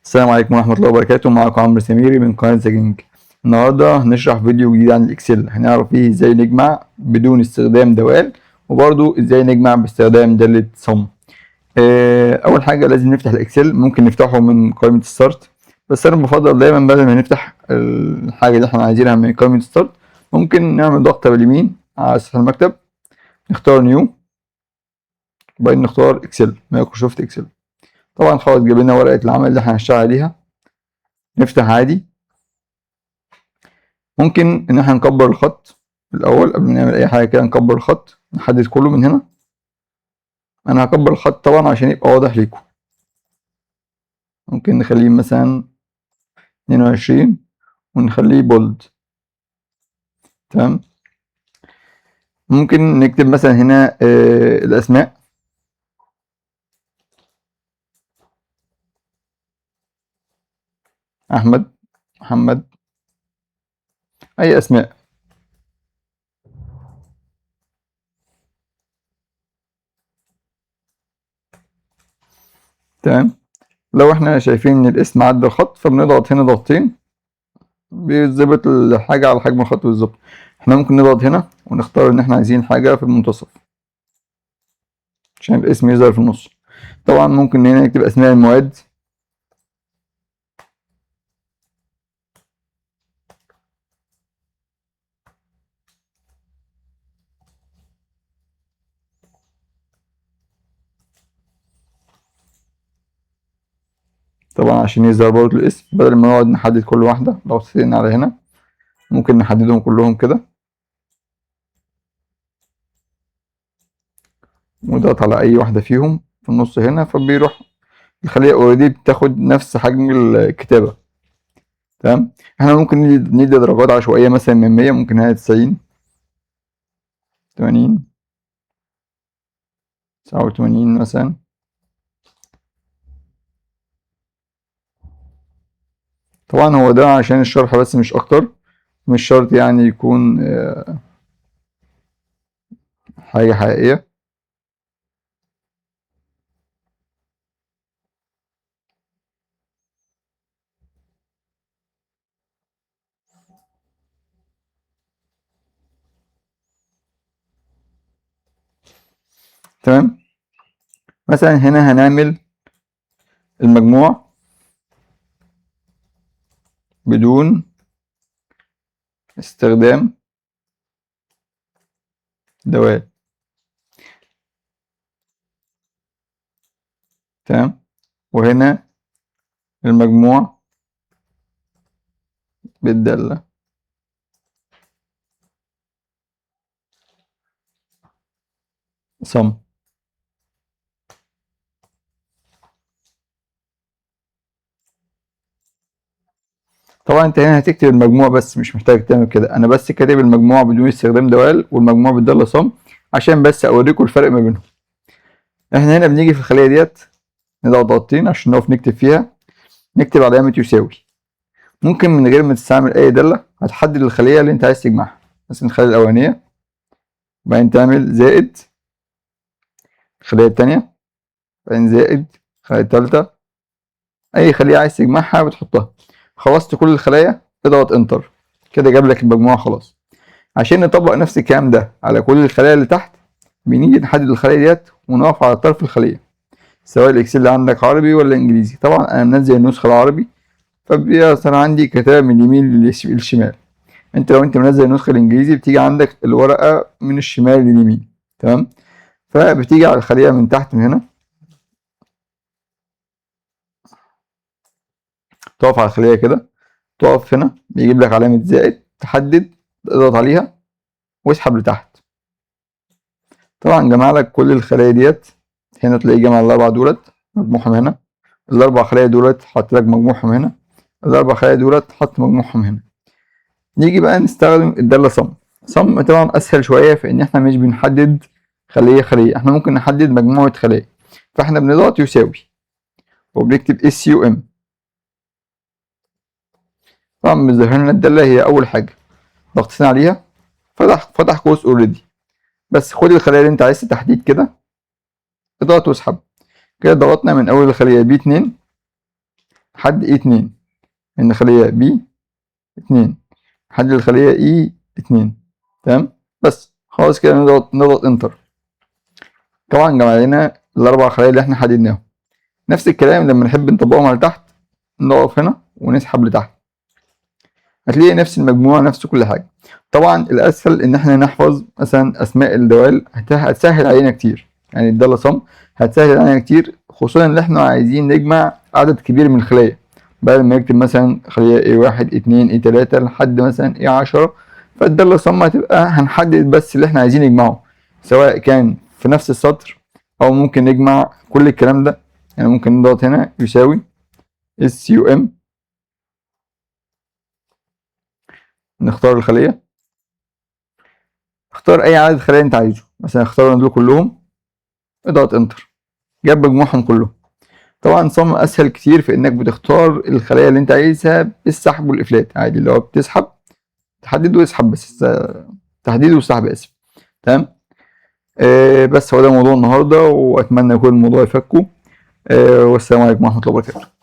السلام عليكم ورحمة الله وبركاته. معكم عمرو سميري من قناة The King. النهاردة هنشرح فيديو جديد عن ال Excel، هنعرف فيه ازاي نجمع بدون استخدام دوال، وبرضو ازاي نجمع باستخدام دالة sum. أول حاجة لازم نفتح ال Excel، ممكن نفتحه من قائمة start، بس أنا بفضل دايما بدل ما نفتح الحاجة اللي احنا عايزينها من قائمة start ممكن نعمل ضغطة باليمين على سطح المكتب، نختار new، وبعدين نختار Excel، Microsoft Excel. طبعا خلاص جاب لنا ورقة العمل اللي احنا هنشتغل عليها، نفتح عادي. ممكن ان احنا نكبر الخط الاول قبل ما نعمل اي حاجة كده، نكبر الخط، نحدد كله من هنا. انا هكبر الخط طبعا عشان يبقى واضح ليكم. ممكن نخليه مثلا 22 ونخليه bold، تمام. ممكن نكتب مثلا هنا الاسماء، احمد، محمد، اي اسماء. تمام. لو احنا شايفين ان الاسم عدى الخط فبنضغط هنا ضغطتين بيظبط الحاجة على حجم الخط بالظبط. احنا ممكن نضغط هنا ونختار ان احنا عايزين حاجة في المنتصف عشان الاسم يظهر في النص. طبعا ممكن هنا نكتب اسماء المواد، طبعا عشان يظهر برضه الاسم، بدل ما نقعد نحدد كل واحدة ضغطتين على هنا ممكن نحددهم كلهم كده، ونضغط على أي واحدة فيهم في النص هنا فبيروح الخلية already بتاخد نفس حجم الكتابة. تمام. احنا ممكن ندي درجات عشوائية مثلا من 100، ممكن هنا 90، 80، 89 مثلا. طبعا هو ده عشان الشرح بس مش اكتر، مش شرط يكون حاجة حقيقية. تمام. مثلا هنا هنعمل المجموع بدون استخدام دوال. تمام. وهنا المجموع بالدالة. sum. طبعا انت هنا هتكتب المجموع بس، مش محتاج تعمل كده، انا بس كاتب المجموع بدون استخدام دوال والمجموع بالدالة sum عشان بس اوريكم الفرق ما بينهم. احنا هنا بنيجي في الخلية ديت نضغط ضغطتين عشان نقف نكتب فيها، نكتب علامة يساوي. ممكن من غير ما تستعمل اي دالة هتحدد الخلية اللي انت عايز تجمعها، مثلا الخلية الأولانية، وبعدين تعمل زائد الخلية التانية، بعدين زائد الخلية التالتة، أي خلية عايز تجمعها بتحطها. خلصت كل الخلايا اضغط انتر، كده جاب لك المجموعة خلاص. عشان نطبق نفس الكلام ده على كل الخلايا اللي تحت، بنيجي نحدد الخلية ديت ونقف على طرف الخلية، سواء الاكسل اللي عندك عربي ولا انجليزي. طبعا انا منزل النسخة العربي فبيظهر عندي كتابة من اليمين للشمال. لو انت منزل النسخة الانجليزي بتيجي عندك الورقة من الشمال لليمين. تمام. فبتيجي على الخلية من تحت من هنا، تقف على الخلية كده، تقف هنا بيجيب لك علامة زائد، تحدد، اضغط عليها واسحب لتحت. طبعا جمع لك كل الخلايا ديت. هنا تلاقيه جمع الأربع دولت مجموعهم هنا، الأربع خلايا دولت حط لك مجموعهم هنا، الأربع خلايا دولت حط مجموعهم هنا. نيجي بقى نستخدم الدالة sum. sum طبعا أسهل شوية في إن إحنا مش بنحدد خلية خلية، إحنا ممكن نحدد مجموعة خلايا. فإحنا بنضغط يساوي وبنكتب SUM. طبعا بيظهر لنا الدالة هي أول حاجة، ضغطتين عليها فتح قوس اوريدي. بس خد الخلية اللي أنت عايز تحديد كده، اضغط واسحب كده. ضغطنا من أول الخلية بي 2 لحد E 2، من الخلية B 2 لحد الخلية E 2. تمام، بس خلاص كده. نضغط enter. طبعا جمع لنا الاربع خلايا اللي احنا حددناهم. نفس الكلام لما نحب نطبقهم على تحت، نقف هنا ونسحب لتحت، هتلاقي نفس المجموع، نفس كل حاجة. طبعا الاسهل ان احنا نحفظ مثلا اسماء الدوال، هتسهل علينا كتير. يعني الدالة sum هتسهل علينا كتير، خصوصا ان احنا عايزين نجمع عدد كبير من الخلايا. بدل ما نكتب مثلا خلية A1 A2 A3 لحد مثلا A10، فالدالة sum هتبقى هنحدد بس اللي احنا عايزين نجمعه، سواء كان في نفس السطر او ممكن نجمع كل الكلام ده. يعني ممكن نضغط هنا يساوي SUM، نختار الخلية، اختار اي عدد خلايا انت عايزه، مثلا اختار دول كلهم، اضغط enter، جاب مجموعهم كلهم. طبعا sum اسهل كتير في انك بتختار الخلايا اللي انت عايزها بالسحب والافلات عادي، اللي هو بتسحب تحدد واسحب بس، تحديد وسحب، اسف. تمام. بس هو ده موضوع النهارده، واتمنى يكون الموضوع يفكه. والسلام عليكم ورحمه الله وبركاته.